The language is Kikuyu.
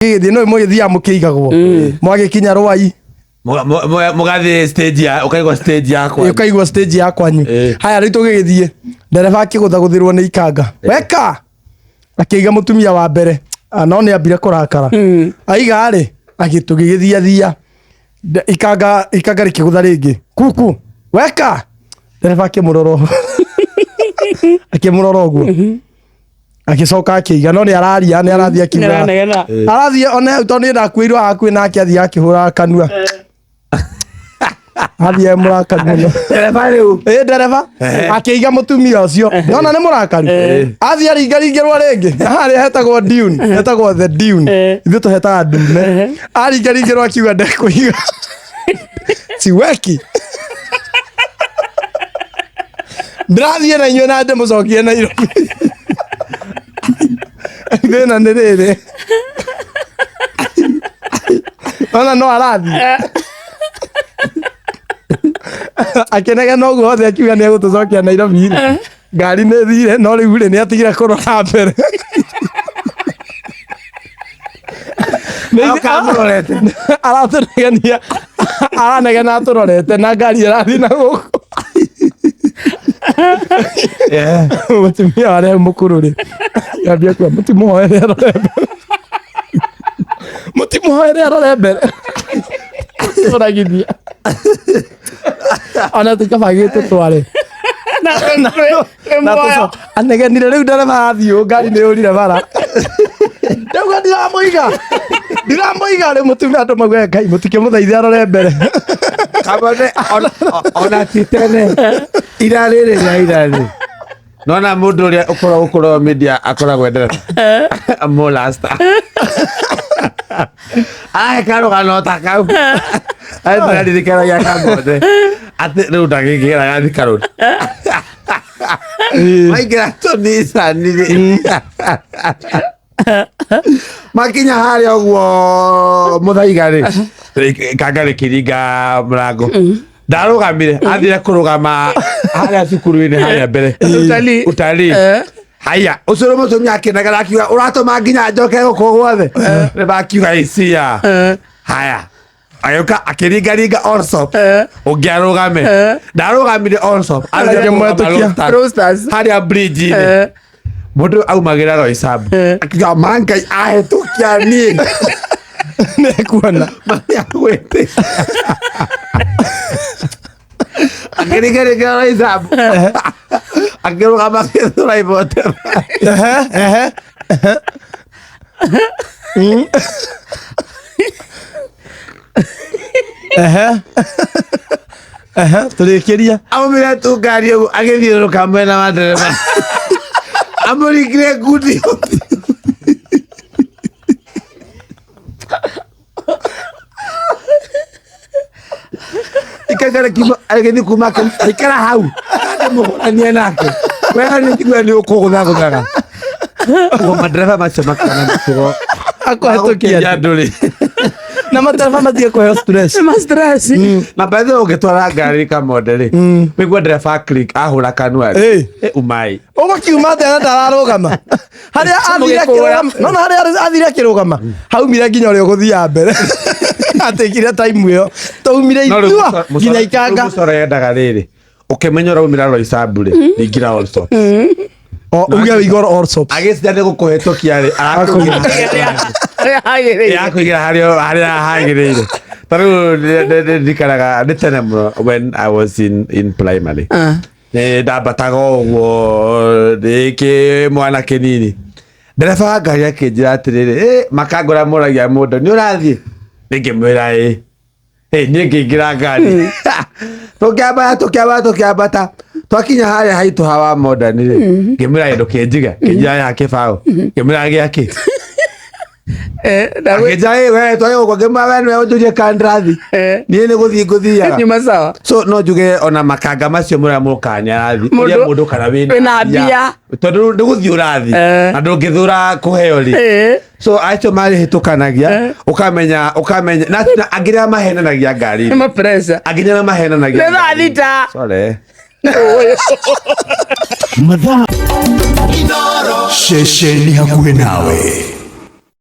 Gĩgĩthiĩ no mũgĩthiaga mũkĩigagwo mwagĩkinya rwai. Mũgathiĩ stage ya ũkaigua stage yakwa. Ũkaigua stage ya kwanyu. Haya, rĩu tũgĩgĩthiĩ, ndereba akĩgũthagũthĩrwo nĩ ikanga weka akĩiga mũtumia wa mbere. Ah, no nĩ ambire kũrakara aiga rĩ tũgĩgĩthiathia ikanga rĩkĩgũtha rĩngĩ kuku weka, ndereba akĩmũrora akĩmũrora ũguo, agĩcoka akĩiga, no nĩ araria, nĩ arathiĩ akiuga. Nĩaranegena. Arathiĩ one hau tondũ nĩ ndakuĩirwo hakuhĩ nake, athiĩ akĩhũra kanua, athiĩ e mũrakaru mũno. Ndereba rĩu. Ĩ, ndereba akĩiga mũtumia ũcio nona nĩ mũrakaru, athiĩ aringaringĩrwo rĩngĩ na harĩa hetagwo dune, hetagwo the dune. Ithuĩ tũhetaga ndune. Aringaringĩrwo akiuga ndekũiga, siweki, ndĩrathiĩ na inyuĩ na ndĩmũcokie Nairobi. Thĩna nĩ rĩrĩ, ona no arathiĩ akĩnegena ũguo othe akiuga nĩ egũtũcokia Nairobi rĩ, ngari nĩ thire, no rĩu rĩ nĩ atigire kũrora mbere. Aroka amũrorete. Aratũnegenia, aranegena atũrorete na ngari ĩrathiĩ na gũkũ. Mũtumia warĩa mũkũrũ rĩ ambia kuga mũtimũhoere arore mbere, mũtimũhoere arore mbere, tũragithia ona tikaba gĩtũtware. Na Na anegenire rĩu ndereba athiĩ ũũ, ngari nĩ yũrire bara, ndauga ndiramũiga, ndiramũiga. Rĩu mũtumia andũ mauga Ngai mũtikĩmũthaithe arore mbere. Kamone ona ti tene irarĩ rĩ na irarĩ nona mũndũ ũrĩa ũkoragwo ũkoragwo media akoragwo endereba mũlasta ahe karũgano ta kau ndĩraririkanagia kamothe atĩ rĩu ndagĩkĩra ya Thika Road maingĩra tũnicani rĩ makinya harĩa ũguo mũthaiga rĩ, kanga rĩkĩringa mũrango, ndarũgamire, athire kũrũgama harĩa cukuru-inĩ harĩa mbere. Utalii. Utalii. Haya, ũcio nĩ mũtumia akĩnegera akiuga ũratũma nginya njoke gũkũ guothe nĩ makiuga isia. Haya, agĩũka akĩringaringa Allsops. Ũngĩ arũgame, ndarũgamire Allsops, athire kũrũgama Akĩmwetũkia. Roasters. Roasters. Harĩa bridge-inĩ. Mũndũ aumagĩra Roysambu akiuga ma Ngai ahĩtũkia niĩ. Nĩkuona. Marĩa agwĩte akĩringaringa Roysambu akĩrũgama agĩthũra ibote. Ehe, ehe, ehe. Ehe. Ehe, tũrĩkĩrie. Aumire tu ngari ũguo agĩthiũrũrũka mwena wa ndereba amũringire ngundi. Ikagara kiuma agĩthiĩ kuma aikara hau ndĩmũhũranie nake wega nĩ njigua nĩ ũkũgũthagũthaga ũguo madereba macio makana mĩtugo. Akũhetũkia andũ rĩ. Na matereba matige kũheo stress. Nĩ ma stress. Na by the way ũngĩtwara ngari kamonde rĩ wĩigua ndereba click ahũra kanua rĩ. Eh, umai. Ũgũkiuma atĩa na ndararũgama harĩa athire Mũgĩkũra. akĩrũgama? No na harĩa athire akĩrũgama haumire nginya ũrĩa ũgũthiaga mbere atikire time ĩyo twaumire No rĩu ithua nginya rĩu ikanga. mũcoro yendaga rĩrĩ ũkĩmenya ũraumĩra Roysambu rĩ ringĩra Allsops. O uge wĩigua Allsops. Agĩciria nĩ gũkũhetũkia rĩ arakũigĩra Harĩa hagĩrĩire. yakũigĩra harĩa harĩa hagĩrĩire. Ta rĩu ndikaraga nĩ tene mũno when I was in primary. Nĩ ndambataga ũguo ndĩ kĩ mwana kĩnini, ndereba wa ngari akĩnjĩra atĩrĩrĩ, "Eh, makangũra moragia mũndũ nĩ ũrathiĩ?" Nĩngĩmwĩra ĩ. Ĩ, niĩ ngĩingĩra ngari, tũkĩambata tũkĩambata tũkĩambata, twakinya harĩa haitũ hawa modern rĩ, ngĩmwĩra ĩ ndũkĩnjiga, kĩnjĩra ya kĩbaũ, ngĩmwĩra gĩakĩ. Akĩnjĩra ĩ we twage gũkũ, ngĩmwĩra we nĩwe ũnjũrie kandarathi. Niĩ nĩ gũthiĩ ngũthiaga. Nyuma sawa. So no njuge ona makanga macio mũrĩa mũkaga nĩ arathiĩ ũrĩa Mũndũ- mũndũ kana wĩna wĩna mbia. Tondũ nĩ gũthiĩ ũrathiĩ na ndũngĩthũra kũheo rĩ. So acio marĩhĩtũkanagia. Ũkamenya ũkamenya na angĩ nĩ mahenanagia ngari. Nĩ ma pressure. Angĩ nĩ mahenanagia. Nĩ thaa 6. Sorry. Mathaa ceceni hakuhĩ nawe.